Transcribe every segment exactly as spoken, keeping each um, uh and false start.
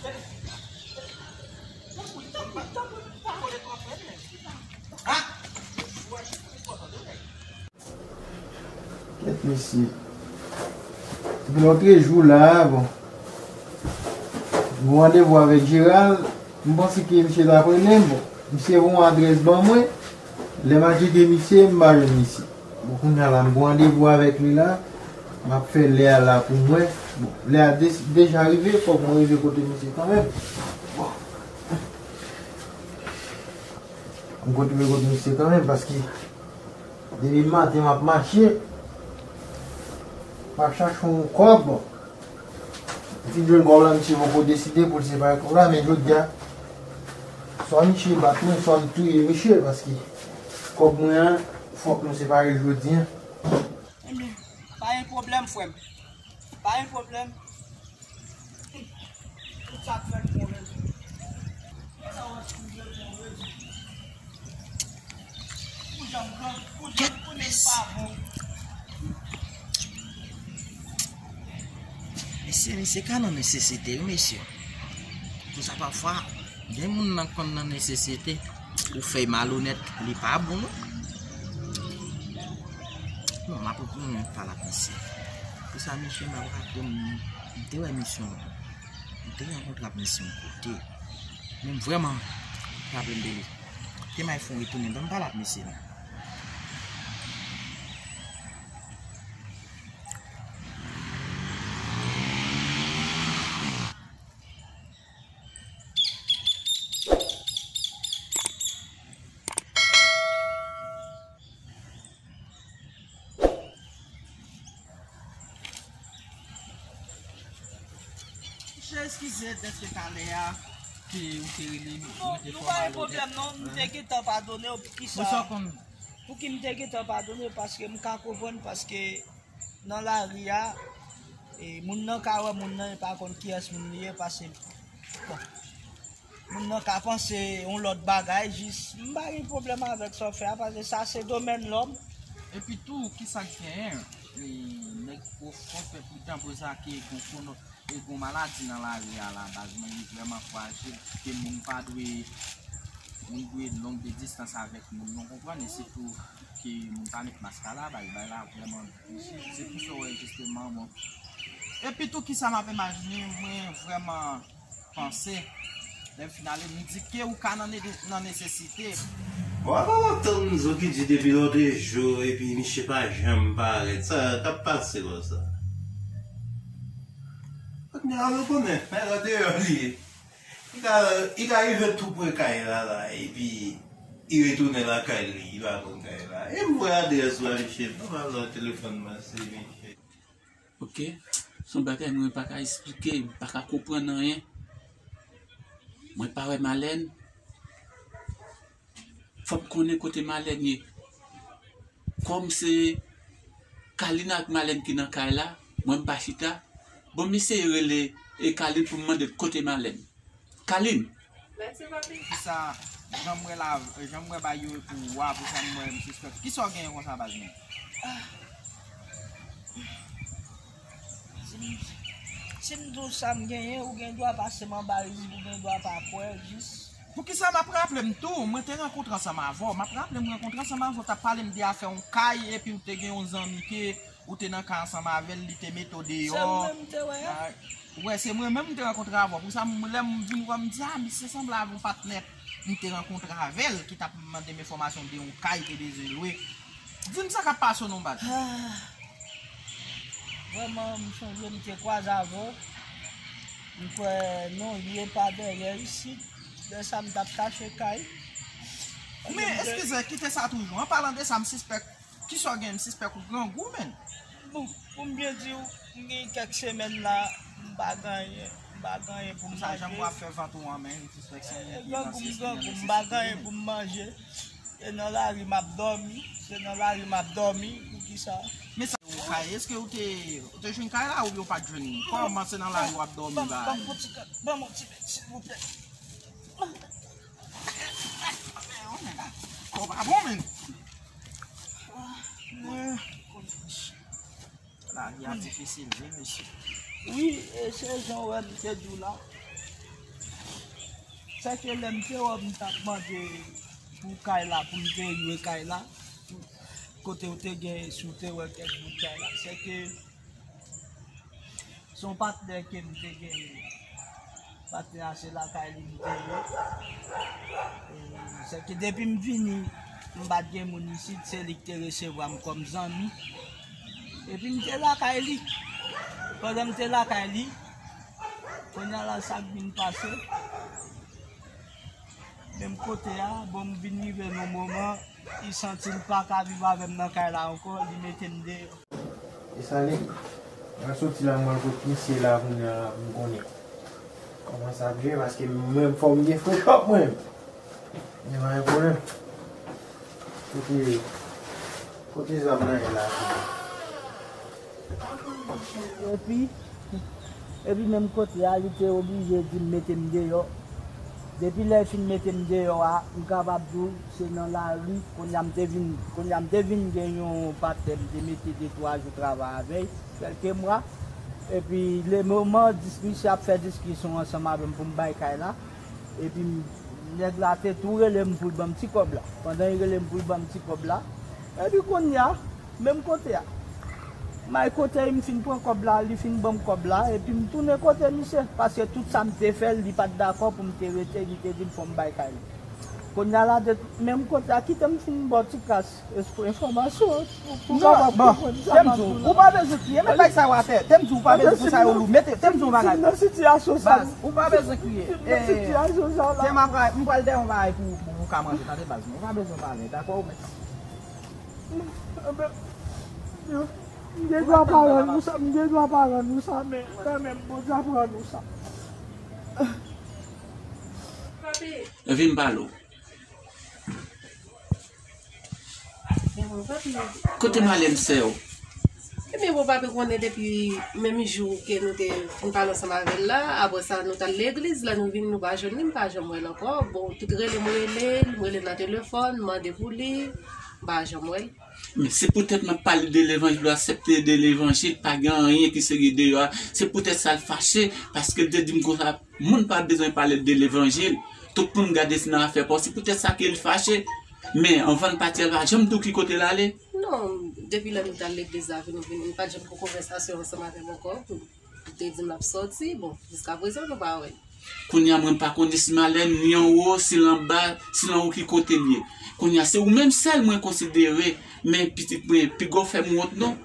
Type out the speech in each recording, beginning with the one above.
Kèt, mesye. Depi lòt jou la, bon. Nou randevou avèk Jeral. M panse ke misye t ap rele m, bon. Misye voye yon adrès ban mwen. Lè m al tcheke misye, m pa jwenn misye. Bon, kounye a la, m gen randevou avèk li la. M ap fè lè a la pou mwen. Bon, lè a de- deja rive, fòk mwen rive kote misye kanmenm. Bon. M konn rive kote misye kanmenm, paske depi maten m ap mache, m ap chache yon kòb. M fin jwenn kòb la, misye poko deside pou l separe kòb la, men jodi a, swa misye bat mwen, swa m touye misye, paske kòb mwen an, fòk nou separe l jodi a. Ebyen, pa gen pwoblèm, frè m. Pa gen pwoblèm. Tout sa k fèt pou yon rezon. Sa wè si w vle pou yon rezon. Pou jan m gran, pou jan m konnen m pa bon. Mesye, mesye ka nan nesesite, wi, mesye. Konsa, pafwa, gen moun nan konn nan nesesite, ou fè malonèt, li pa bon, non. Non, m ap reprann yon pale ak misye. Pou sa, mesye, m ap raple m, m te wè misye yon kou. M te rankontre ak misye yon kote. Men m vrèman raple m de li. Te may fè yon retounen, ban m pale ak misye, non. Monchè, eskize dèske talè a ke ou te rele m. Non, nou pa gen pwoblèm, non. M te gentan padone w. Poukisa? Pou ki m te gentan padone w? Paske m ka konprann, paske nan lari a, e, moun nan ka wè moun nan, e pa konn kiyès moun li ye, paske, bon, moun nan ka panse yon lòt bagay, jis, m pa gen pwoblèm avèk sa w fè a, paske sa se domèn lòm. Epi tou, kisa k genyen? E, nèg pwofon fè pou tanbou sa ke gon kono, e gon maladi nan lari a la, baz mwen li vrèman frajil, ke moun pa dwe, moun dwe long de distans avèk moun, nou konprann, e sitou ke moun pa met mask a la, bay, bay la vrèman difisil. Se pou sa w wè jisteman, bon. Epi tou, kisa m ap imajine, mwen vrèman panse, lè m fin ale, m di ke ou ka nan ne-, nan nesesite. Bon, apa w ap tann Zo ki di depi lòt jou, epi misye pa janm parèt. Sa k ap pase konsa? Kounye a, nou konnen, men nan deyò li ye. Li ka, li ka rive tou pre kay la, la, epi li retounen lakay li, li pa konn kay la. E m voye adrès la, misye pa pale nan telefòn, mwen se misye. Ok. Se yon bagay mwen pa ka esplike, m pa ka konprann anyen. Mwen pa wè Malèn. Fò m konnen kote Malèn ye. Kòm se Kalin ak Malèn ki nan kay la, mwen m pa chita. Bon, m eseye rele e Kalin pou m mande l kote Malèn. Kalin! Mèsi, papi. Kisa, jan m wè la, jan m wè bagay yo pou ou a, pou sa m wè m sispèk. Kisa w genyen konsa, baz mwen? Si m, si m di w sa m genyen, ou gen dwa pase m anba rizib, ou gen dwa pa kwè, jis. Poukisa m ap raple m tou, mwen te rankontre ansanm avè w. M ap raple m rankontre ansanm avè w, w t ap pale m de afè yon kay, epi w te gen yon zanmi ke ou te nan kay ansanm avè l, li te mete w deyò. Se ou menm m te wè a? Wè, se mwen menm m te rankontre avè w. Pou sa, m, lè m vin wè, m di, "Ah, misye sanble avè yon patnè m te rankontre avè l, ki t ap mande m enfòmasyon de yon kay te bezwen lwe." Di m sa k ap pase w non, baz. Ah. Vrèman, m sonje m te kwaze avè w. M kwè non, li e pa dèyè isit. Lè sa m t ap chache kay. Men, eskize, kite sa toujou. An palan de sa, m sispèk. Kisa w gen? M sispèk ou grangou, menn. Bon, pou m byen di w, m gen kèk semèn la, m pa gen anyen, m pa gen anyen pou m manje. Sa, jan m w ap fè vant ou an, men, m sispèk se yon nèg ki nan grangou, m grangou, m pa gen anyen pou m manje. Se nan lari m ap dòmi, se nan lari m ap dòmi, poukisa? Men sa, ou kay, èske ou te, ou te jwenn kay la oubyen ou pa t jwenn li? Kòman se nan lari w ap dòmi, ba? Ban m, ban m yon ti kòb, ban m yon ti kòb, silvouplè. Kò pa bon, menn. Lavi a difisil, wi, mesye. Wi, e se jan w wè m te di w la. Sèke lè m te wè w, m t ap mande pou kay la, pou m te lwe kay la, kote w te gen, si w te wè kèk bout kay la. Sèke se yon patnè ke m te genyen. Patnè a se lakay li m te ye. E, sèke depi m vini, m pa t gen moun isit, se li ki te resevwa m kòm zanmi. Epi m te lakay li. Pandan m te lakay li, kounye a la sa k vin pase. Menm kote a, bon, m vin rive nan moman, li santi l pa ka viv avè m nan kay la ankò, li mete m deyò. E sa li, mwen soti la, mwen kot misye la, kounye a la, pou m konnen kòman sa ap jwe, paske mwen, fò m gen frekan mwen. Men pa gen pwoblèm. Kote, kote zam nan ye la? Epi, epi menm kote a, li te oblije di m mete m deyò. Depi lè l fin mete m deyò a, m kapab di w, se nan lari, kounye a m te vin, kounye a m te vin gen yon patnè, m te mete de twa jou travay avè l, kèlke mwa. Epi, le moman, dis-, misye ap fè diskisyon ansanm avè m pou m bay kay la. Epi, m, nèg la te tou rele m pou l ban m ti kòb la. Pandan l rele m pou l ban m ti kòb la, epi kounye a, menm kote a. M al kote l, m fin pran kòb la, li fin ban m kòb la, epi m tounen kote misye. Paske tout sa m te fè l, li pa t dakò pou m te rete, li te di m fò m bay kay li. Kounye a la, de, menm kote a, kite m fin ba w ti kras enfòmasyon pou w kapab konprann sa m ap di w la. Ou pa bezwen kriye, met bay sa yo atè. Te m di w ou pa bezwen pou sa yo lou. Mete, te m di w yon bagay. Nan sitiyasyon sa. Baz, ou pa bezwen kriye. Nan sitiyasyon sa la. Te m ap, m pral dèyè yon bagay pou, pou ou ka manje. Tande baz mwen. Ou pa bezwen pale, dakò, ou mèt. M gen dwa pa rann ou sa, m gen dwa pa rann ou sa, men kanmenm, Bondye ap rann ou sa. Vin m pale w. Kote Malèn sè w? Ebyen, bon, papi konnen depi menm jou ke nou te fin pale ansanm avè l la, apre sa, nou t al legliz, lè nou vini, nou pa jwenn li, m pa janm wè l ankò. Bon, tout rele m rele l, m rele l nan telefòn, m mande pou li, m pa janm wè l. Men se poutèt m ap pale de levanjil, ou aksepte de levanjil, pa gen anyen ki serye deyò a. Se poutèt sa l fache, paske l te di m konsa, moun pa bezwen pale de levanjil. Tout moun gade se nan afè pa w. Se poutèt sa ke l fache. Men anvan l pati a, l pa janm di w ki kote l ale. Non, depi lè nou t al legliz la, vin, vin, nou pa t janm gen konvèsasyon ansanm avè m ankò. Li te di m l ap sòti, bon, jiskaprezan nou pa wè l. Kounye a mwen pa konnen si Malèn ni anwo, si l anba, si l anwo ki kote l ye. Kounye a se ou menm sèl mwen konsidere, men pitit mwen, piga w fè m wont non.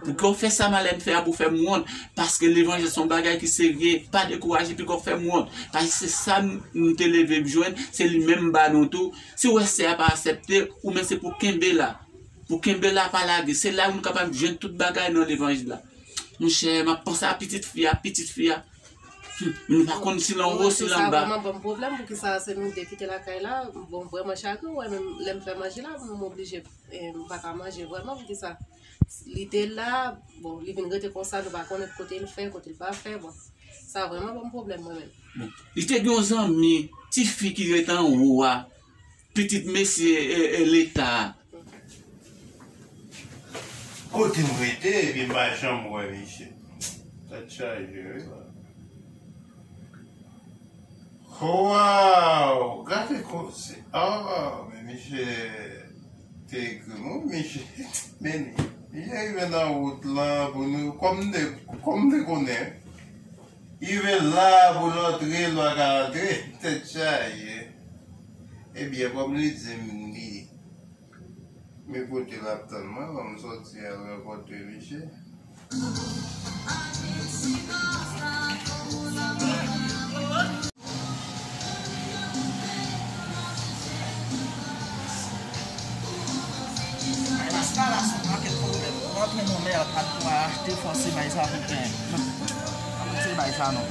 Piga w fè sa Malèn fè a pou fè m wont, paske levanjil se yon bagay ki serye, pa dekouraje, piga w fè m wont. Paske se sa m, m te leve m jwenn, se li menm m ba nou tou. Si w wè sè a pa aksepte, ou menm se pou kenbe la. Pou kenbe la, pa lage. Se la nou kapab jwenn tout bagay nan levanjil la. Monchè, m ap panse a pitit fi a, pitit fi a. Hmm, nou pa konn si l anwo, si l anba. Sa vrèman ban m pwoblèm, poukisa se nou de ki te lakay la. Bon, vrèman chagren, wè, menm lè m fè manje la, m oblije, eh, m pa ka manje vrèman, poukisa li te la, bon, li vin rete konsa, nou pa konnen kote l fè, kote l pa fè, bon. Sa vrèman ban m pwoblèm, mwen menm. Bon, li te gen yon zanmi, ti fi ki rete anwo a, pitit mesye, eh, eh, leta a. Kote m rete, epi m pa janm wè misye. Tèt chaje, wi. Waw! Gade koze. Ah, men misye te ekri m, wi, misye. Men, misye rive nan wout lan pou nou, kòm m te, kòm m te konnen. Rive la pou l antre, l pa ka antre, tèt chaje. Ebyen, kòm li di m li, men kote l ap tann mwen, ban m sòti al rankontre misye. Bay la, sa la, se yon pakèt pwoblèm. Ou antre nan mèt, al pou al achte fòse bay sa pou byen. Ann achte bay sa non.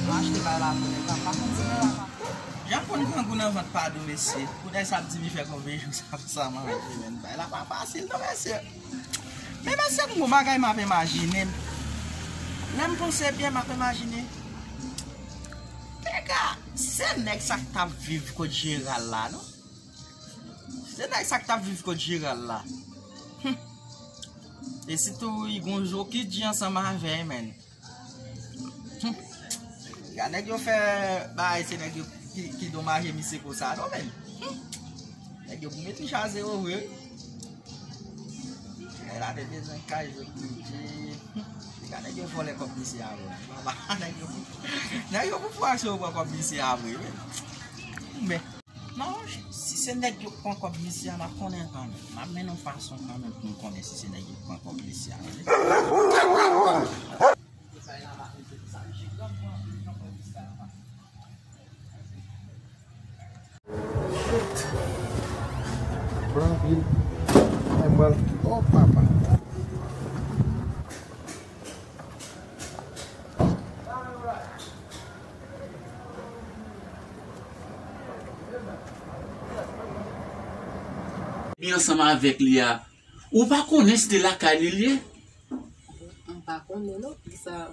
Ann achte bay la pou nèg la, pa konn si nèg la pa. Jan konn grangou nan vant pa dou, mesye. Pou nèg sa ap di mi fè konbyen jou sa pou sa manje, men bay la pa fasil non, mesye. Men mesye, gon bagay m ap imajine. Lè m panse byen, m ap imajine. Pega, se nèg sa k t ap viv kot Jeral la, non? Se nèg sa k t ap viv kot Jeral la. Hum. E sitou, li gon zo ki di ansanm avè l, menn. Hum. Nèg yo fè bagay, se nèg yo ki, ki domaje misye konsa, non, men. Hmm. Nèg yo pou met li chaze yo vre. Nèg la te bezwen kay, jwe bidje. Hmm. Nèg yo vòlè kòb misye a vre. Papa, nèg yo pou, nèg yo pou fwache yo pran kòb misye a vre, wi. Men, non, si se nèg yo k pran kòb misye a, m ap konnen kanmenm. M ap mennen yon fason kanmenm pou m konnen si se nèg yo k pran kòb misye a. Shit. Pran anpil. Ay, mwen. Oh, papa. Li ansanm avèk li a. Ou pa konnen si te lakay li l ye? M pa konnen non, poukisa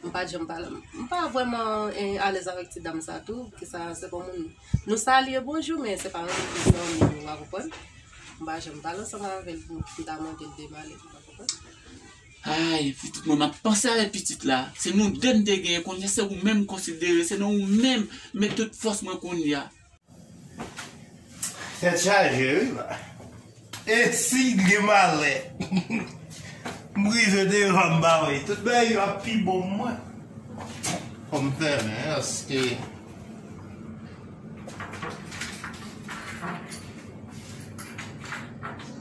m pa janm pale. M pa vrèman, eh, alèz avèk ti dam sa tou, poukisa se pa moun. Nou salye bonjou, men se pa yon zanmi nou, w a konprann? M pa janm pale ansanm avè l pou m ta mande l de malè, w a konprann? Ay, pitit mwen, m ap panse avè pitit la. Se nou de m te genyen, kounye a se ou menm m konsidere, se nan ou menm m met tout fòs mwen kounye a. Tèt chaje, wi, la. E si l gen malè? M rive devan, m ba wi. Tout bagay yo ap pi bon pou mwen. Fò m fèmen, èske.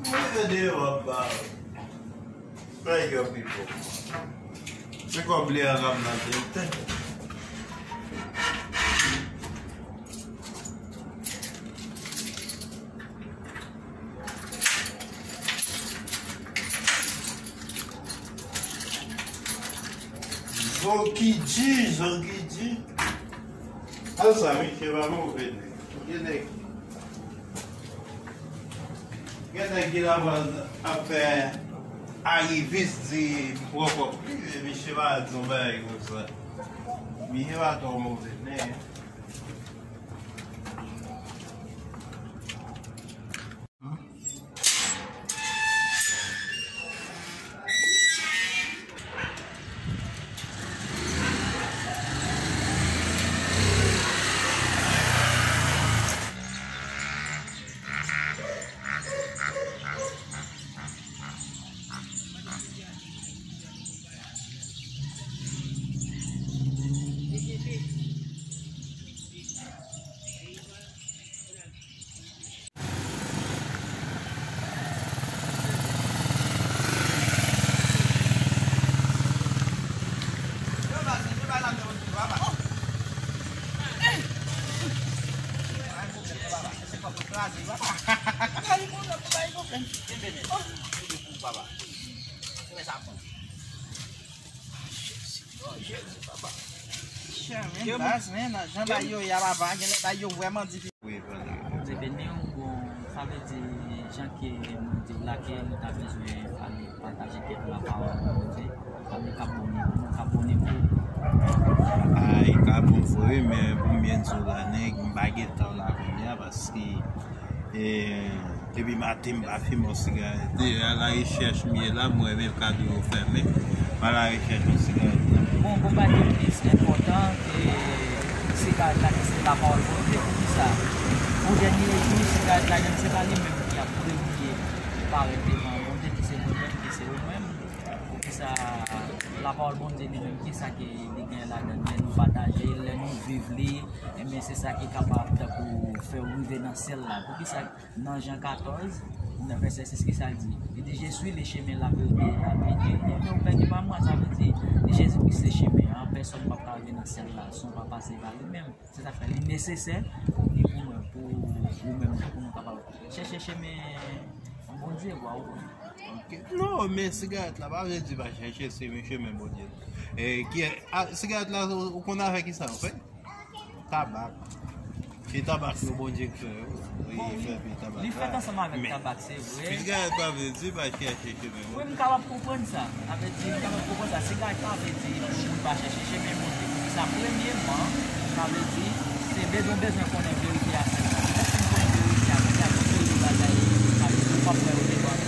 M rive devan, m ba wi. Bagay yo pi bon. Se kòb li a k ap nan tenten. Zo ki di, zo ki di. Al sa, mesye, pa move nèg. Gen nèg Gen nèg ki la pral ap fè arivis di m pran kòb prive, misye pa di yon bagay konsa. Misye pa twò move, men. Chè, men baz, men nan jan bagay yo ye a, papa, gen lè bagay yo vrèman difisil. Bondye beni w, bon, sa vle di, jan ke mwen di w la, ke nou ta bezwen ale pataje kèk lapawòl Bondye, sa vle k abòne pou nou, k abòne pou. Ay, ka bon vre, men pou m byen di w la, nèg, m pa gen tan la kounye a, paske E, depi maten m pa fimen yon sigarèt. E, a la rechèch m ye la, m wè menm kado yo fèmen. M a la rechèch yon sigarèt nan men m. Bon, bon, pa gen plis enpòtan ke sigarèt la, ki se lapawòl Bondye. Poukisa? Pou dènye jou, sigarèt la, menm se pa li menm ki ap premye parèt devan Bondye, ki se mwen menm, ki se ou menm. Poukisa lapawòl Bondye li menm, kisa ke li gen ladan l? Lè nou pataje l, lè nou viv li, ebyen, se sa ki kapab tankou fè w rive nan syèl la. Poukisa nan Jan katòz, nan vèsè sis, kisa l di? Li di, Je suis le chemin, la vérité et la vie. Ebyen, ou pèdi pa mwen, sa vle di, Jezikri se chemen an, pèsòn p ap ka rive nan syèl la san w pa pase pa li menm. Se sa k fè li nesesè pou ou ni pou mwen, pou ou menm tou, pou nou kapab chèche chemen Bondye, wa ou. Ok. Non, men sigarèt la, pa vle di pa chèche chemen, chemen Bondye. E, ki, a, sigarèt la, ou, ou konn avè kisa, ou fè? Tabak. Se tabak yo Bondye k fè yo. Wi, bon, fè pi tabak la. Li fèt ansanm avèk tabak, se vre. Sigarèt pa vle di pa chèche chemen Bondye. Wi, m kapab konprann sa. Sa vle di, m kapab konpran sa. Sigarèt pa vle di pou moun pa chèche chemen Bondye. Poukisa? Premyeman, sa vle di, se bezwen, bezwen konnen verite a sèlman. Lè fin konnen verite a, kounye a, tout seri de bagay, sa vle di, ou p ap wè yo devan.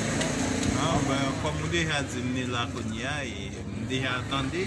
Non, ben, kòm ou deja di m ni la kounye a, e m deja tande,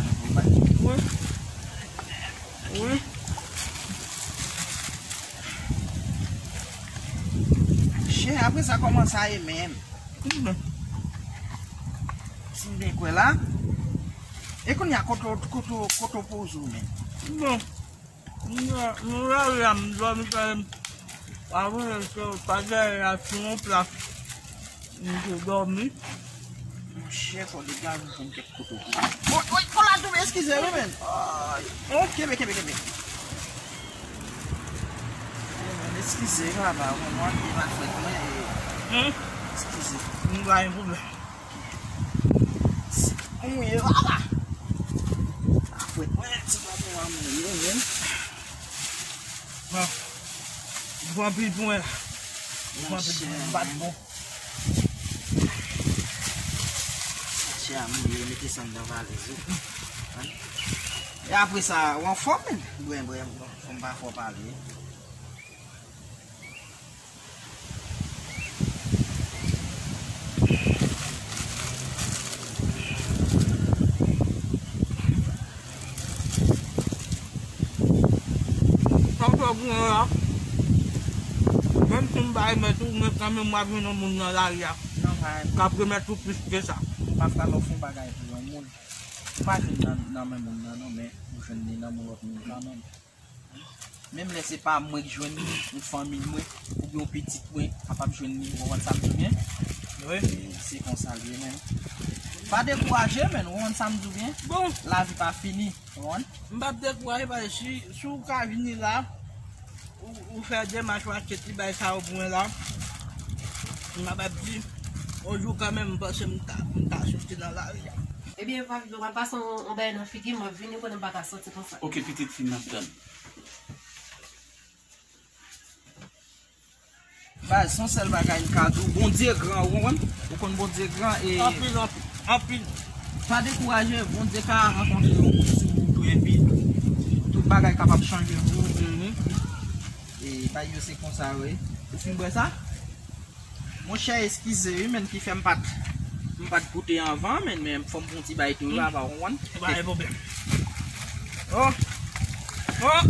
lajan pou l bay. Wi. Wi. Chè, apre sa, kòman sa ye menm? Wi. Si m byen kwè la. E kounye a, kote w, kote w, kote w poze w menm? Bon. Nou la, nou la, la, m dòmi kanmenm. Apre, se pa dèyè la, sou yon plas. M te dòmi. Monchè, fò degaje w jwenn kèk kote w poze. Oy, oy, fò la tou, eskize wi, men. Oy. Kenbe, kenbe, kenbe. Eskize, papa, mwen, mwen, e pa fèt mwen, e, eskize. M pa gen pwoblèm. Mwen ye papa. Afwèt mwen ti papa a mwen ye menm. Bon. Ou pran pil pou mwen la. Ou pran pil pou mwen. M bat bon. Chè a mwen ye mete sa anndan valèz wi. E apre sa, ou anfòm menm? Bren, bren, bon, fò m pa fò pale. Sa w fè pou mwen la, menm si m pa remèt ou, men kanmenm w ap jwenn yon moun nan lari a k ap remèt ou plis ke sa. M pa fè lè w fè yon bagay pou yon moun. Ou pa jwenn nan, nan men moun nan, non, men ou jwenn li nan men lòt moun kanmenm. Menm lè se pa mwen ki jwenn li, yon fanmi mwen, oubyen yon pitit mwen, kapab jwenn li, ou konprann sa m di w byen? Wi. E se konsa l ye, men. Pa dekouraje, men, ou konprann sa m di w byen? Bon. Lavi pa fini, ou konprann? M p ap dekouraje, paske si, si w ka vini la, ou, ou fè demach, ou achte ti bay sa yo pou mwen la, m p ap di, yon jou kanmenm, m panse m ta, m ta soti nan lari a. Ebyen, papi, m ap pase yon, yon bagay nan figi m, m ap vini, konnen m pa ka soti konsa. Ok, pitit fi m, m ap tann. Baz, se yon sèl bagay m ka di w, Bondye gran, ou konprann? Ou konn Bondye gran e. Anpil, anpil, anpil. Pa dekouraje, Bondye ka rankontre yon moun sou wout ou epi tout bagay kapab chanje pou ou. Mhm. E bagay yo se konsa yo ye. Ou fin bwè sa? Monchè, eskize wi, men ki fè m pa t, m pa t goute anvan, men, men fò m pran ti bay tou, papa, ou konprann? Pa gen pwoblèm. Oh! Oh!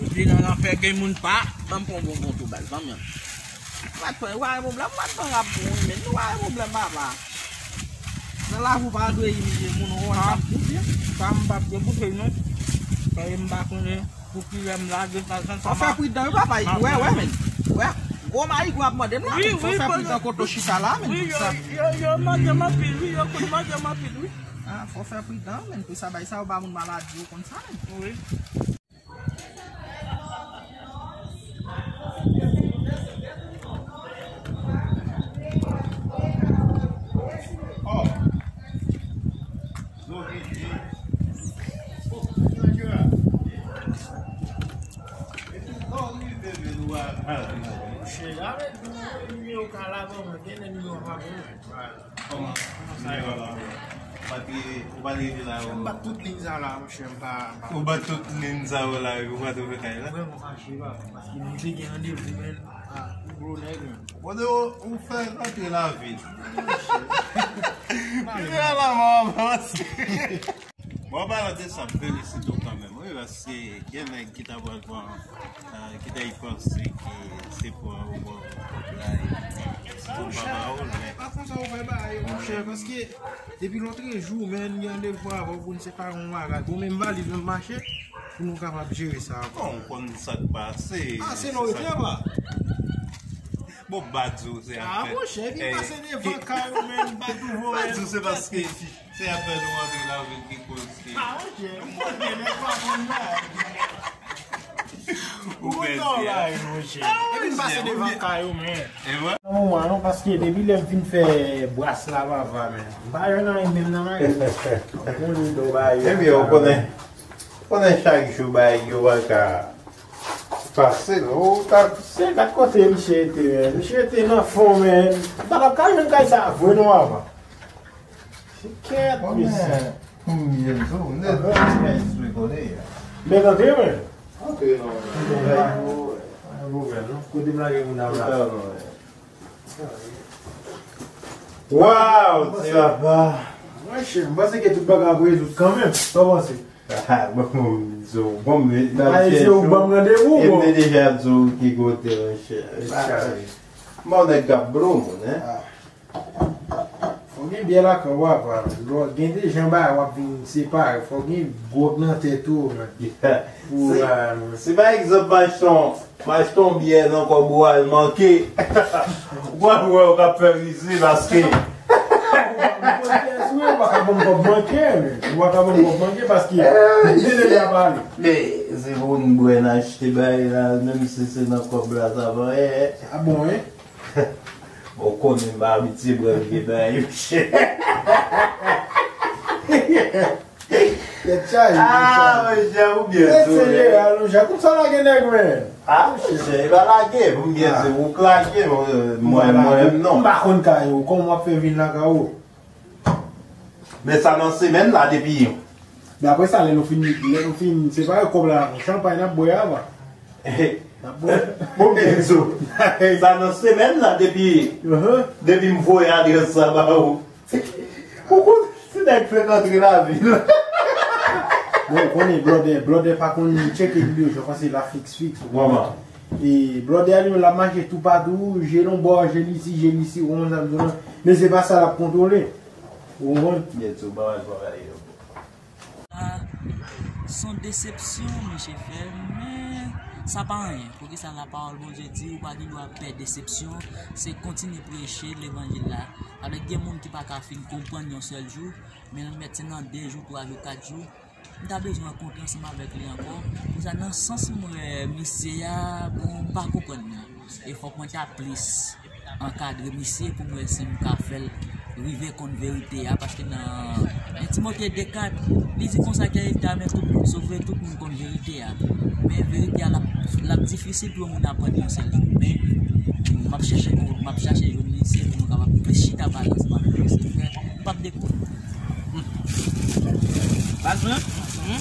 Epi nan lanfè gen moun pa, ban m pran bonbon tou baz, ban m yon. Ou pa t pran, ou pa gen pwoblèm, ou pa t pran rap bon wi, men nou pa gen pwoblèm, papa. Nan lavi w pa dwe imilye moun, ou konn sa m di w byen? Sa m p ap gen pou fè non. Paske m pa konnen pou kilè m lage sa, sa, sa. Fò fè pridan wi, papa, wè, wè, men. Wè, gwo mayi gwo ap mande m la, men. Fò fè pridan kote w chita la, men, tout sa. Wi, yo, yo, yo mande m anpil, wi, yo konn mande m anpil, wi. Ah, fò fè pridan, men, pou sa bay sa, ou ba moun maladi, ou konn sa, men. Wi. Monchè, avèk nou, nou yo ka la, bon, mwen, gen lè nou yo pa bon. Kòman? Kòman sa ye la? Ou pa te, ou pa te rive la yo? M bat tout liy sa la, monchè, m pa, m pa. Ou bat tout liy sa yo la, epi ou pa twouve kay la? Mwen vrèman fache, pa, paske nou te gen randevou, men, a, gwo nèg, men. Bon, ou, ou fè rantre lavil. Monchè. Kounye a la, m avanse. Bon, an palan de sa, m felisite w kanmenm, wi, paske gen nèg ki ta pral pran, eh, ki ta panse ke se pran ou bon kòb la, e se yon papa ou, men. Pa konsa ou fè bagay yo, monchè, paske depi lòtrejou, men, m gen randevou avè w pou n separe yon bagay. Bon, menm valiz, menm mache, pou nou kapab jere sa. Bon, ou konn sa k pase. Ah, se lè w rete anba. Bon, Badzo, se apèl. Ah, monchè, vin pase devan kay ou, men Badzo, Badzo, se paske se apèl ou antre lavil ki koz ke. Ah, monchè, monchè, nèg pa konn la. Ou pèdi, a. Epi m pase devan kay ou, men. E vre? Nan moman, non, paske depi lè m fin fè bras la, papa, men. M pa jwenn anyen menm nan men. Ou konnen do bagay yo. Ebyen, ou konnen, konnen chak jou bagay yo pa ka fasil. Ou ta, se gad kote misye te, men. Misye te nan fon, men. M pa t ap ka jwenn kay sa vre, non, papa. Se kèt, mesye. Konbyen jou? Nèf jou, men, espre konnen. Men antre, men. Antre, non. Kote m lage moun nan la? Waw, ti papa. Monchè, m panse ke tout bagay ap rezoud kanmenm. Sa w panse? Ah, bon, bon, bon, men, Ayiti, ou ban m randevou, bon. E m te deja di w ki kote, monchè. Bon, nèg k ap blo moun, hein. Fò gen byè lakay w, papa. Lò gen de jan bagay w ap vin separe. Fò gen gwòg nan tèt ou, men. Pou, se, euh, si pa egzanp, m achte yon, m achte yon byè nan kòb ou a, l manke, ou pral wè w k ap fè rize paske. Ou pa ka ban m kòb manke, men. Ou pa ka ban m kòb manke paske, eh, li deja pale. Men, se pou n bwè n achte bagay la, menm si se nan kòb la, sa va, eh. Ah bon, hein? Ou konnen m pa abitye bwè vye bagay yo chè. Tèt chaje, tèt chaje. Ah, monchè, ou byen tou, wi. Seyè, alonje. Kòm sa lage nèg, men. Ah, monchè, e pa lage, pou m byen di, ou k lage, mwen, mwen, mwen menm, non. M pa konn kay ou, kòman w ap fè vin lakay ou? Men sa nan semèn la depi. Men apre sa, lè nou fin, lè nou fin separe kòb la, chanpay n ap bwè a, papa. N ap bwè. Bon, byen di w. Sa nan semèn la depi, depi m voye adrès sa ba ou. Ou konn, se nèg fèk antre lavil. Bon, ou konnen blòdè, blòdè pa konn tcheke nimewo, jan panse la fiks, fiks, ou konprann? E blòdè a li menm l ap mache toupatou, je l yon bò, je l isi, je l isi, ou konprann sa m di w lan? Men se pa sa l ap kontwole. Ou konprann? Byen di w, bagay, bagay yo. Ah, se yon desepsyon, mesye frè, men sa pa anyen. Poukisa lapawòl Bondye di, ou pa gen dwa pè desepsyon, se kontinye preche levanjil la. Avèk gen moun ki pa ka fin konprann yon sèl jou, men l mèt se nan de jou, twa jou, kat jou. M ta bezwen rankontre ansanm avèk li ankò. Pou sa, nan sans m wè misye a, bon, m pa konprann li. E fòk mwen ta plis ankadre misye pou m wè si m ka fè l rive konn verite a. Paske nan en Timote de kat, li di konsa ke l ta renmen tout moun sove, tout moun konn verite a. Men verite a, l ap, l ap difisil pou yon moun aprann yon sèl jou. Men, m ap chèche, m ap chache jwenn misye pou nou kapab plis chita pale ansanm avèk misye. M p ap dekouraje. Baz mwen, hmm?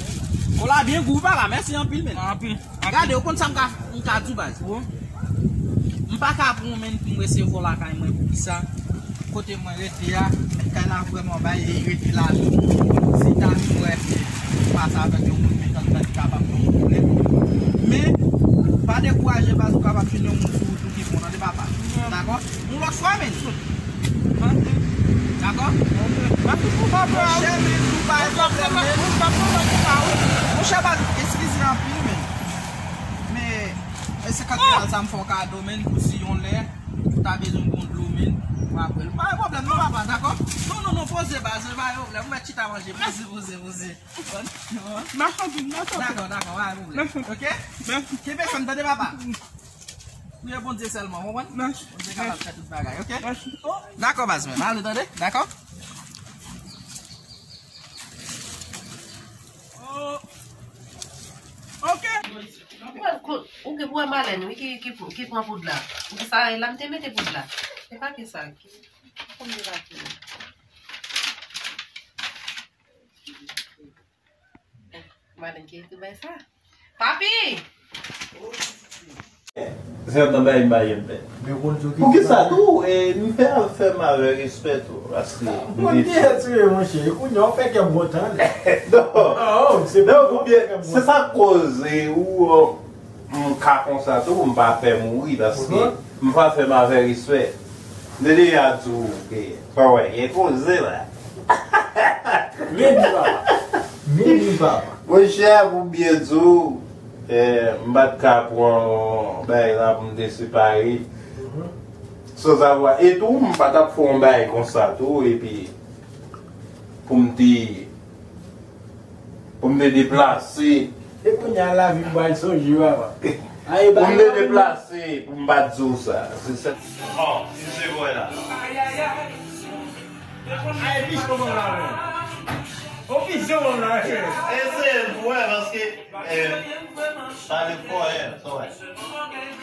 Kola byen gou, papa. Mèsi anpil, men. Anpil, anpil. Gade, ou konn sa m ka, m ka di w, baz. Wi. M pa ka pran w, men, pou m resevwa w lakay mwen, poukisa? Kote mwen rete a, kay la vrèman bay, e rete la tou. Si ta vin wè, pase avèk yon moun, men, tann, tann, li kapab yon pwoblèm. Men, pa dekouraje, baz, ou kapab jwenn yon moun sou wout ou ki bon, tande, papa. Dakò? Yon lòt fwa, men. Dakò? Monchè, men, nou pa gen pwoblèm, men. Monchè, pa eskize anpil, men. Men, e senkant dola sa m fè w kado, men, pou si yon lè, ou ta bezwen bon dlo, men, ou apre l. Pa gen pwoblèm, non, papa, dakò? Non, non, non, poze, baz, pa gen pwoblèm. Ou mèt chita manje. Poze, poze, poze. Bon, bon. Dakò, dakò, pa gen pwoblèm. Ok? Kenbe fèm, tande, papa. Priye Bondye sèlman, ou konprann? Bondye kapab fè tout bagay, ok? Dakò, baz mwen. M ale, tande? Dakò? Oh. Ok. Ou wè, ou gen, ou wè Malèn, wi, ki, ki, ki pran poud la. Ou ki sa, la, m te mete poud la. Se pa ki sa, ki, konbyen la ki? Malèn ki ekri bay sa. Papi! Se yon bagay m pa janm fè. Poukisa tou, e, m fè afè m avè respè tou, paske m te di. Monchè, kounye a w fè kè m kontan. Non. Non, se sa k koze ou, m ka konsa tou, m pa pè mouri, paske m fè afè m avè respè. M te deja di w ke, pa wè, gen koze la. Men di papa. Men di papa. Monchè, pou byen di w, eh, m pa t ka pran bagay la pou m te separe. Sanzavwa. E tou, m pa t ap fè yon bagay konsa tou, epi pou m te, pou m te deplase. E kounye a, lavi m pral sonje, papa. Pou m te deplase, pou m pa t di w sa. Se sa. Oh, misye voye la. Ay, pis kòman la, men. Ou pis kòman la, men. Eseye l pou wè, paske, eh, pale fò, eh, sa w wè.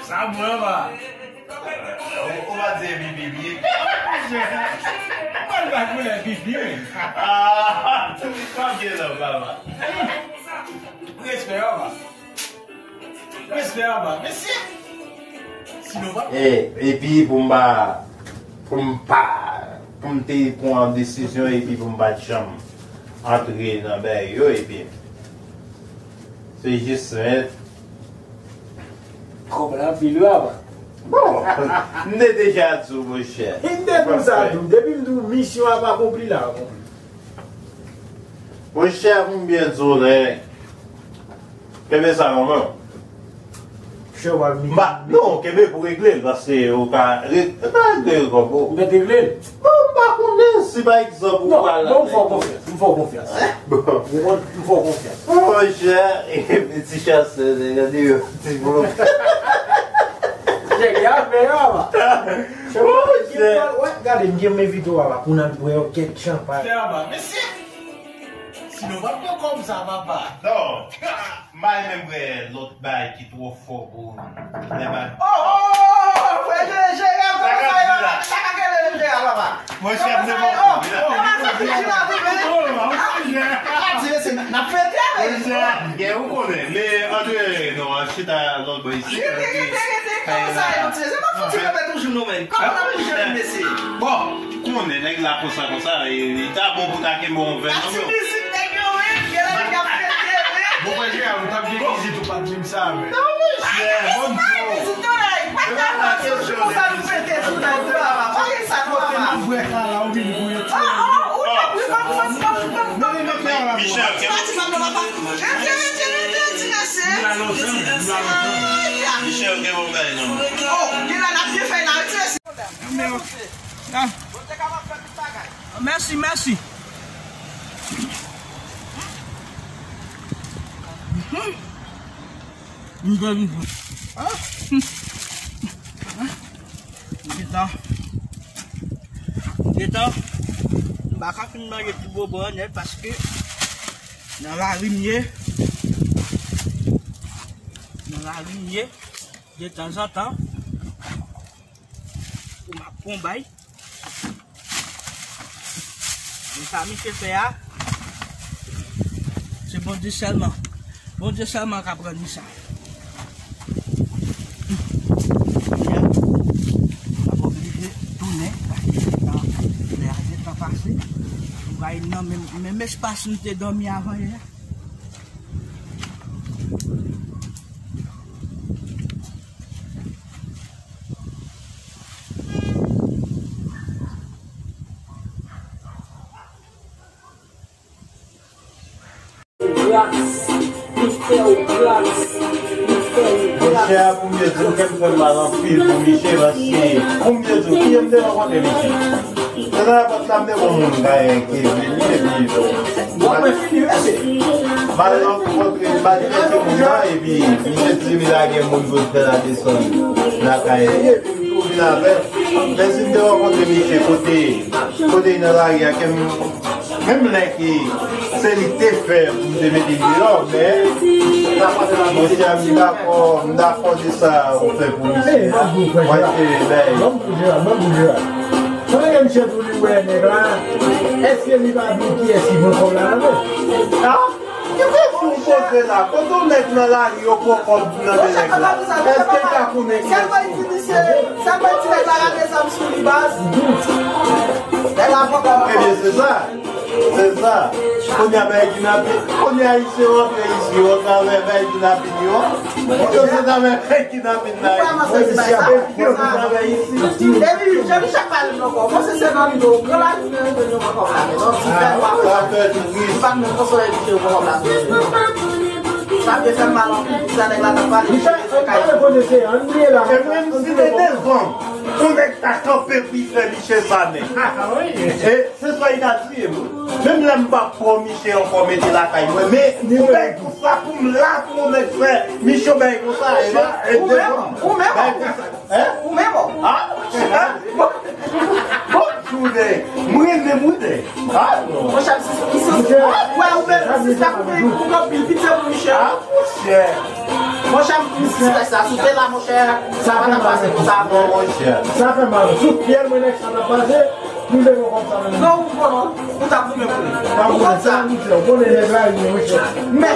Sa mwen, pa. Ou, ou pa di pipi, pipi. Mwen pa koulè pipi, wi. Ah, pa byen non, papa. Respè, papa. Respè, papa. Mesye. Sinon, pa. E, epi pou m pa, pou m pa, pou m te pran yon desizyon, epi pou m pa t janm antre nan bagay yo, epi se jis, men, kòb la anpil, wi, papa. Bon, m te deja di w, monchè. M te di w sa tou. Depi m di w misyon ap akonpli la, bon. Monchè, pou m byen di w, nèg, kenbe sa nan men w. Monchè, w ap m pa, non, kenbe pou regle l, paske ou ka re-, ou ka regle l kòb ou. M mèt regle l. Bon, m pa konnen si, pa egzanp, ou pral. Non, m fè w konfyans. M fè w konfyans. Bon. M fè w konfyans. Monchè, ti chasè, gade yo, ti bro. Chè, gen afè yo, papa. Chè, wè, gade, m gen m envite w, papa, pou n al bwè yon kèk chanpay. Chè, papa, mesye. Sinon, w ap pran kòb sa, papa. Non. M pa renmen bwè lòt bagay ki twò fò pou lè mal. Oh, oh, oh, oh, oh, frè Jere, Jere, ap fè sa yo la. Sa ka kele menm Jere, papa. Monchè, m te poko. Oh, oh, papa, sa fiti la, wi, men. Oh, oh, oh, Jere. Pati, mesye, n ap fete, men. Monchè, gen ou konnen, men antre non, an chita lòt bò isi. Rete, rete, rete, kòman sa yo, mesye? Se pa fouti kenbe toujou non, men. Kòman n ap bouje menm, mesye? Bon, konnen nèg la konsa, konsa, e, li ta bon pou ta kenbe yon vè nan men w. Ap ti vizit nèg yo, wi, gen lè nèg ap fete, wi. Bon, frè Jere, ou t ap gen vizit, ou pa t di m sa, men. Non, monchè, bon, bon. Vizit non, nèg. Pa ka fè sou konsa nou fete sou nèg la, pa gen sa, papa. Kote nou bwè kala, ou vin pou yo. Oh, oh, ou t ap ri, pa, pa, pa, pa, pa. Michel, pa di m non, papa. Rete, rete, rete, ti mesye. Michel, gen bon bagay, non. Oh, gen la, n ap byen fè la, ti mesye. Mèsi, mèsi. M te vin pran. Gentan. Gentan. M pa ka fin manje ti bobo an nèt paske nan lari m ye. Nan lari m ye. De tanzantan. Pou m ap pran bay. Men sa misye fè a, se Bondye sèlman. Bondye sèlman ka rann li sa. Kounye a, m ap oblije tounen, paske se tan, lè a se tan pase. M bay nan menm, menm espas m te dòmi avan yè. Gras, Michel, gras, Michel, gras. Monchè, pou m te di w, kè m fè m mal anpil pou Michel, paske, pou m te di w, kiyè m te rankontre Michel? Se nan lapòt la, m te wè yon moun gaye ki vini, epi, bon, mwen fini, mesye. M al rankontre, m al chèche moun nan, epi misye di li lage moun pou l fè la desann lakay li, epi m tou vin avè l. Men si m te rankontre misye kote, kote l nan lari a, ke m, menm lè ke se li k te fè pou m te mete l deyò, men, monchè, m dakò, m dakò de sa ou fè pou misye a. Mwen te, men, Konnen ke misye tou li wè nèg la, èske li pa di w kiyès ki pran kòb la nan men? Ah, ki fè fou koze la? Kote yon nèg nan lari yo pran kòb nan men nèg la? Èske l pa konnen kiyès ki? Sèlman ti nèg la rale zam sou li baz. Nèg la pran kòb. Ebyen, se sa. Se sa. Kounye a bay kidnapin. Kounye a ayisyen yo antre isi yo atravè bay kidnapin yo. Yo se atravè bay kidnapin la. Epi yo atravè isi. Epi Jean Michel pale m ankò. Mwen se se nan lido. Gran la jounen yo jwenn yo ankò la. Men non, ti fè nwa. Sa fè tris. Li pa t menm konsolè epi yo ankò la. Sa te fè m mal anpil. Sa nèg la t ap pale. Li fè, ann pale kote se, ann bliye la. E menm si te devan. Yon nèg ta kanpe pou l fè Michel sa, men. E se sa l ta di, wi. Menm lè m pa pran Michel ankò mete lakay mwen, men yon bèy konsa pou m la pou yon nèg fè Michel bèy konsa, e pa, e devan m. Ou menm, ou menm, bèy konsa. Hein? Ou menm, oh. Ah, monchè. Bon, bon, jounen. Mwen menm, mwen menm. Ah, non. Monchè, m sis, m sis, wè, ou menm, sis la pou gen pou anpil pitye pou Michel. Ah, monchè. Monchè, m sis fè sa, si w te la, monchè, sa pa t ap pase konsa, non, monchè. Sa fè mal. Sou pyè mwen, nèg sa t ap pase, nou leve konsa menm. Non, ou konnen, ou t ap goumen pou li. Ou konn sa. Ou konnen nèg la, li, monchè. Men,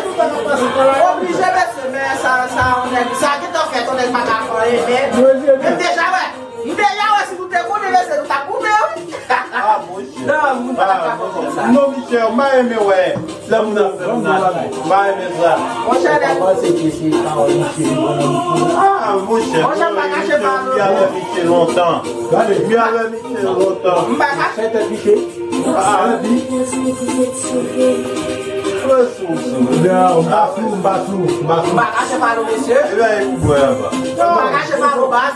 oblije, mesye, men sa, sa, yon nèg, sa gentan fèt, yon nèg pa ka fè anyen, men, men deja, wè. M te ya wè si nou te konnen, mesye, nou t ap goumen, wi. Ah, monchè. Non, moun pa ta ka fè konsa. Non, Michel, m pa renmen wè lè moun ap fè moun ap fè. M pa renmen sa. Monchè, lè. Mwen panse ke se pawòl Michel li pran nan bouch li. Ah, monchè. Monchè, m pa kache pa nou. M pi avè Michel lontan. Gade. M pi avè Michel lontan. M pa kache. Fè tèt Michel. Ah. Fè tèt li. Fè sou, sou. Non, m pa sou, m pa sou, m pa sou. M pa kache pa nou, mesye. Ebyen, epi bwè anba. M pa kache pa nou, baz.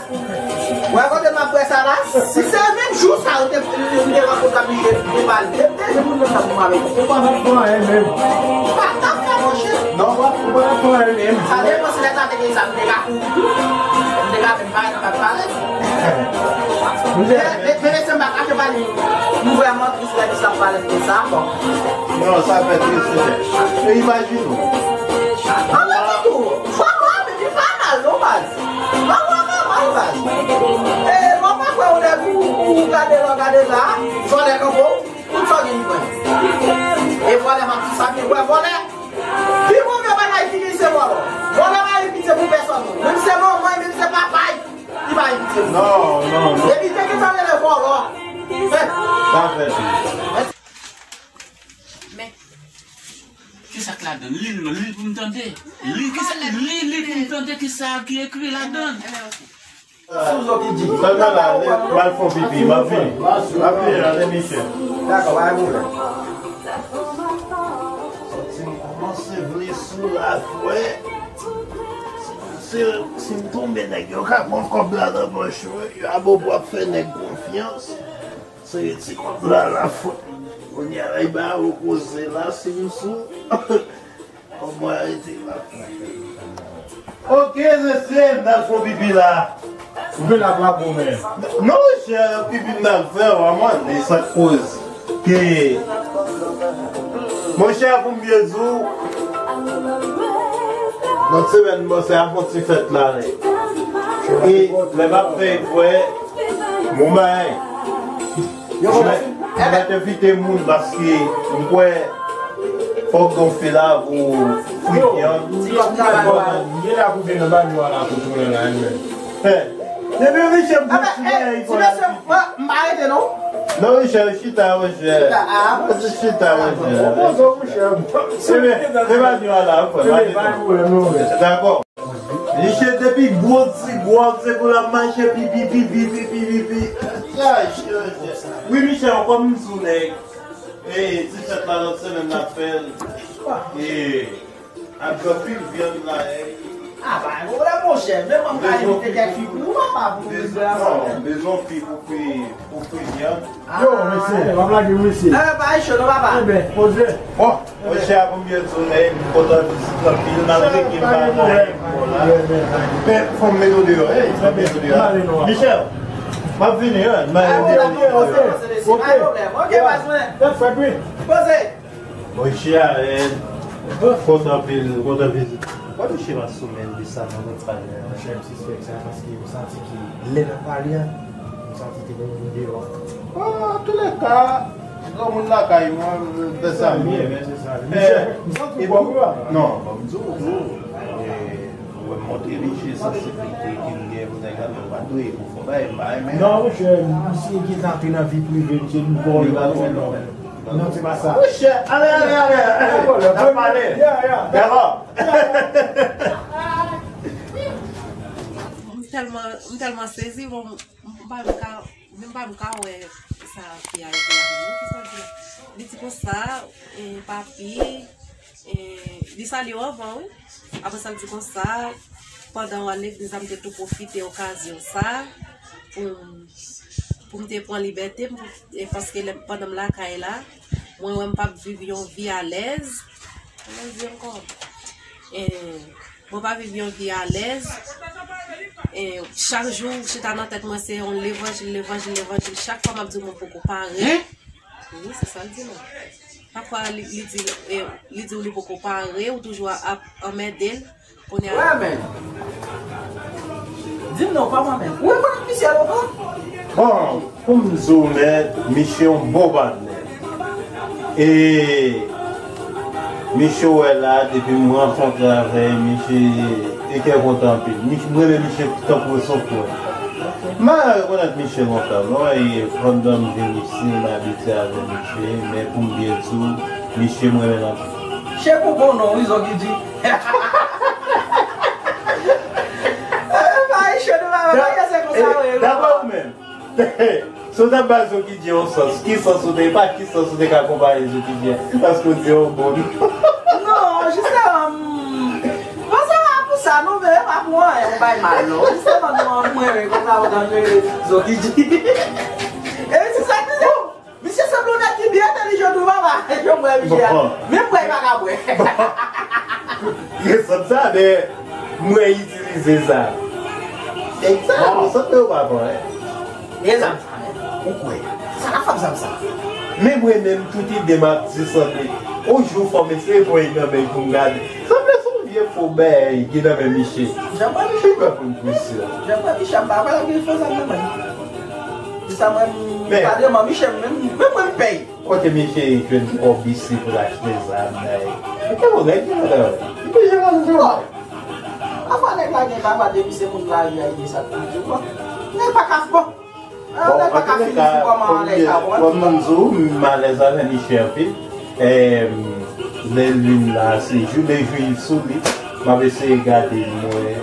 Wè kote m ap wè sa la, si se menm jou sa yo te, te, te rankontre ak Michel, te pale, te, te, te moun nan t ap goumen avèk ou. Ou pa t ap fè anyen menm. Ou pa t ap fè, monchè. Non, ou pa, ou pa t ap fè anyen menm. Sa depann si lè sa te gen zam, m te ka kouri tou. M te ka menm pa, pa pale. Men, men, men, mesye, m pa kache pa li. M vrèman tris lè misye ap pale m konsa, bon. Non, sa fè tris, monchè. E imajine w. Anyen ditou. Fò m raple, li pa mal, non, baz. Mwen wè mwen mal, baz. E, mwen pa kwè ou nèg ou, ou gade la, gade la, vòlè kanpe w, tout sa w gen li pran. E vòlè m ap di sa, men wè vòlè. Pi move bagay ki gen se vòlè. Vòlè pa gen pitye pou pèsòn. Menm se manman, menm se papa, li pa gen pitye. Non, non, non. Epi te gentan rele vòlè. Sa fè. Men, kisa k ladan? Li l non, li l pou m tande. Li, kisa, li, li pou m tande kisa ki ekri ladan. Sou zo ki di. Sèlman la, m al fè yon pipi, m ap vini. M ap vini, ale, Michel. Dakò, pa gen pwoblèm. Santi m kòmanse vle sou la, frè. Si, si m tonbe, nèg yo ka pran kòb la nan pòch mwen. Yo ap ap fè nèg konfyans. Se ti kòb la, la fòt. Kounye a, la, ba yo koze la, si m sou. Kòb mwen rete la. Ok, mesye, m t al fè yon pipi la. Ou vin ap la goumen. Non, monchè, pipi m t al fè, w a mande sa k koz. Ke, monchè, pou m byen di w, nan semèn, bon, se a fè yon ti fèt la, nèg. E, lè m ap fè kwè, bon bagay. Yo, mwen, mwen te envite moun paske m kwè fòk gon fila pou fwi vyann. Mwen la pou vin nan banyo a la pou tounen la, men. Depi Michel m ti mesye, mwen, m pa rete non. Non, Michel, chita, Michel. Chita, ah. Chita, Michel. Bon, bon, Michel. Se banyo a la, mwen. Dakò. Michel depi gwo ti gwo, se pou l ap mache pipi, pipi, pipi, pipi. Wi, Michel, kòm m di w, nèg. E, ti fèt la, lòt semèn, n ap fè l. E, ak anpil vyann la, e. Ah, pa gen pwoblèm, monchè. Menm mwen ka envite kèk fi pou ou, papa, pou nou fè ansanm. Non, bezwen fi pou fri, pou fri vyann. Yo, mesye, pa blage, mesye. Eh, pa cho, non, papa. Eben, poze. Bon, monchè, a konbyen jounen, m kontan vizit anpil, malgre ke m pa nan aeropò la. Men, fò m mete w deyò, ey, fò m mete w deyò. Michel, m ap vini, wi, m ap vini. Ok, ok. Tèt frèt, wi. Poze. Monchè, eh, kontan anpil, kontan vizit. Wè, monchè, m ap sou men, di sa, mwen konn pale. Monchè, m sispèk sa, paske m santi ke lè n ap pale a, m santi te gen yon moun deyò. Ah, antoulèka, granmoun lakay mwen, fè sa m renmen. Se sa, se sa. Michel, m santi w bò wi. Non, ban m di w tou. Eh, wè, m montre Michel sansiblite ke m gen pou nèg la, men w pa dwe pou fò bagay, m pa renmen. Non, monchè, misye gentan antre nan vi prive m, se nou vòlè. Non, se pa sa. Monchè, ale, ale, ale, ale. N ap pale. Dakò. M tèlman, m tèlman sezi, bon, m pa menm ka, m pa menm ka wè sa fi a ekri la menm. Kisa l di? Li di konsa, e, papi, e, li salye w anvan, wi. Apre sa, l di konsa, pandan w al legliz la, m te tou pwofite okazyon sa. pou, pou m te pran libète m, e paske lè, pandan m lakay la, mwen wè m p ap viv yon vi alèz. Kòman di ankò? E, mwen pa viv yon vi alèz. E, chak jou, chita nan tèt mwen, se yon levanjil, levanjil, levanjil. Chak fwa m ap di mwen poko pare. Wi, se sa l di mwen. Chak fwa li, li di, e, li di w li poko pare, ou toujou ap anmède l. Kounye a. Wè, men. Di m non, pa mwen menm. Ou rekonèt misye lontan? Bon, pou m di w nèt, misye yon bon patnè. E misye wè la, depi m rankontre avè l, misye e kè kontan anpil. Misye, mwen renmen misye tankou se yon frè. M pa rekonèt misye lontan, non, e pandan m vin isi, m abitye avè misye, men pou m byen di w, misye m renmen l anpil. Che pou bon non, wi, Zoki di. Eh, pa iche nou pa pa se konsa wi. Dabò ou menm. Si w t ap ba Zoki di yon sans, ki sans ou te, pa ki sans ou te ka konpare Zoki di a? Paske w di yon bon. Non, jisteman, bon, se pa pou sa, non, men e pa pou anyen, ou bay mal, non. Jisteman, non, mwen, mwen, konsa, ou tankou Zoki di. E se sa ki se. Misye sanble yon nèg ki byen entèlijan tou, papa. Jan m wè misye a. Bon. Menm bwè, li pa ka bwè. Bon. Gen sant sa, men mwen itilize sa. Egzak, bon. Ou sanble yon papa, hein? Egzak. Ou kwè? Sa ka fè m sa, sa. Men mwen menm, tout ide m ap di sanble. On jou, fò m eseye pran yon nan men pou m gade. Sanble se yon vye fo bèy ki nan men misye. Jan mwen, misye. Pi bèl pou m pou sè. Jan mwen, misye, m pa kwè l ap gen fo zam nan men. Di sa mwen, m pa deman misye, menm, menm mwen m pèy. Kote misye jwenn kòb isi pou l achte zam, nèg? Mete yon nèg ki nan travay. Li te jwenn nan travay. Pafwa nèg la gen pafwa depi se moun lari a ye sa pou di w. Nèg pa ka bon. Bon, nèg pa ka fini sou kòman anlè sa bon. Kòm m di w, m alèz avè misye anpil. Em, lè l vin la, se jou de jwi sou li. M ap eseye gade mwen.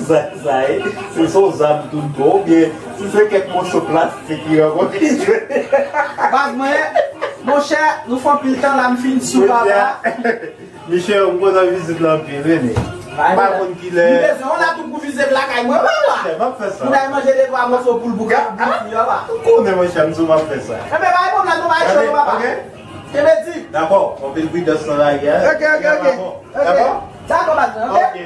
Sa, sa ye. Se son zam tout bon, oubyen si se kèk moso plastik li rankontre. Baz mwen, monchè, nou fè anpil tan la, m fin sou papa. Michel, m kontan vizit la anpil, wi, men m pa konn kilè. Li bezwen yon latou pou vizit lakay mwen, papa. Monchè, m ap fè sa. Moun al manje de twa moso poul pou kèk bouki, papa. Ou konnen, monchè, m di w m ap fè sa. Enben, bay bon la, nou bay cho, papa. Ok. Kenbe di. Dakò, anpil pridans nan lari a. Ok, ok, ok. Dakò? Dakò, baz mwen, ok? Ok.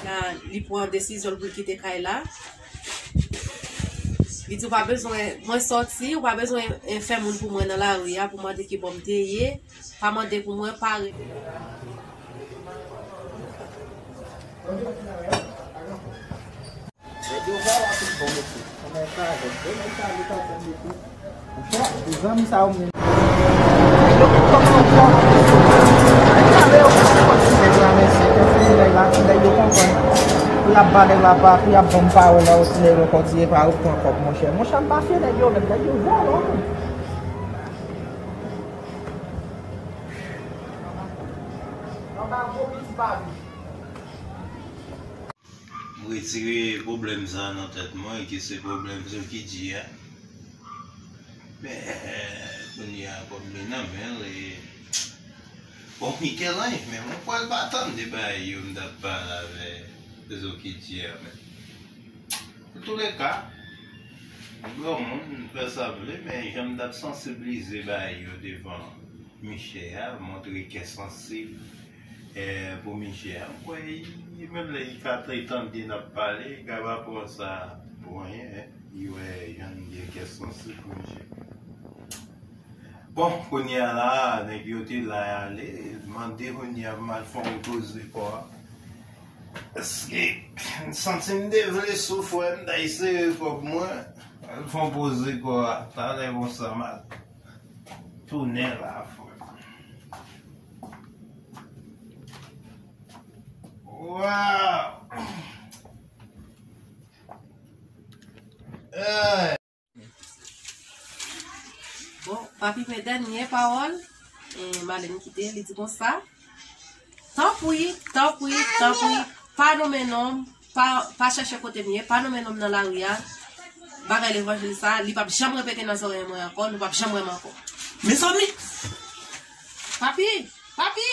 La, li pran desizyon l pou l kite kay la. Li di, ou pa bezwen mwen sòti, ou pa bezwen, eh, fè moun pou mwen nan lari a pou mande ki bò m te ye. Pa mande pou mwen, pa re- Nèg yo va la tout bon mesye. Kòman sa avèk de nèg sa yo ta fè mesye? Monchè, de zanmi sa yo menm. Yo tout kòman anfòm mesye. Nèg sa yo konprann ti nèg la mesye. Konprann ti nèg la, ti nèg yo konprann. Pou y ap ba nèg la pa, pou y ap ban m pawòl la, yo ti nèg yo kontinye pa yo pran kòb monchè. Monchè, m pa fye nèg yo menm, nèg yo vòlò menm. Anba gwo piti babi. M retire pwoblèm sa nan tèt mwen, ki se pwoblèm Zoki di a. Men, kounye a, kòm li nan men l, e, bon, Michel-Ange, men mwen kwè l pa tann de bagay yo m t ap pale avè Zoki di a, men. Antouleka, granmoun fè sa vle, men jan m t ap sansiblize bagay yo devan Michel a, montre kè sansib, eh, pou Michel a. M kwè, li menm lè li ka tande n ap pale, li ka pa pran sa pou anyen, eh. Li wè jan n gen kè sansib pou Michel. Bon, kounye a la, nèg yo te la ale, mande kounye a m al fè yon poze kò a. Paske m santi m te vle sou frè m, t al sere kòb mwen, al fè yon poze kò a. Talè konsa m al tounen la, frè m. Waw! Bon, Papi, men dènye pawòl, e, Malèn kite, li di konsa, tanpri, tanpri, tanpri, pa nonmen non m, pa, pa chèche kote m ye, pa nonmen non m nan lari a, bagay levanjil sa, li p ap janm repete nan zòrèy mwen ankò, nou p ap janm wè m ankò. Mezanmi! Papi! Papi!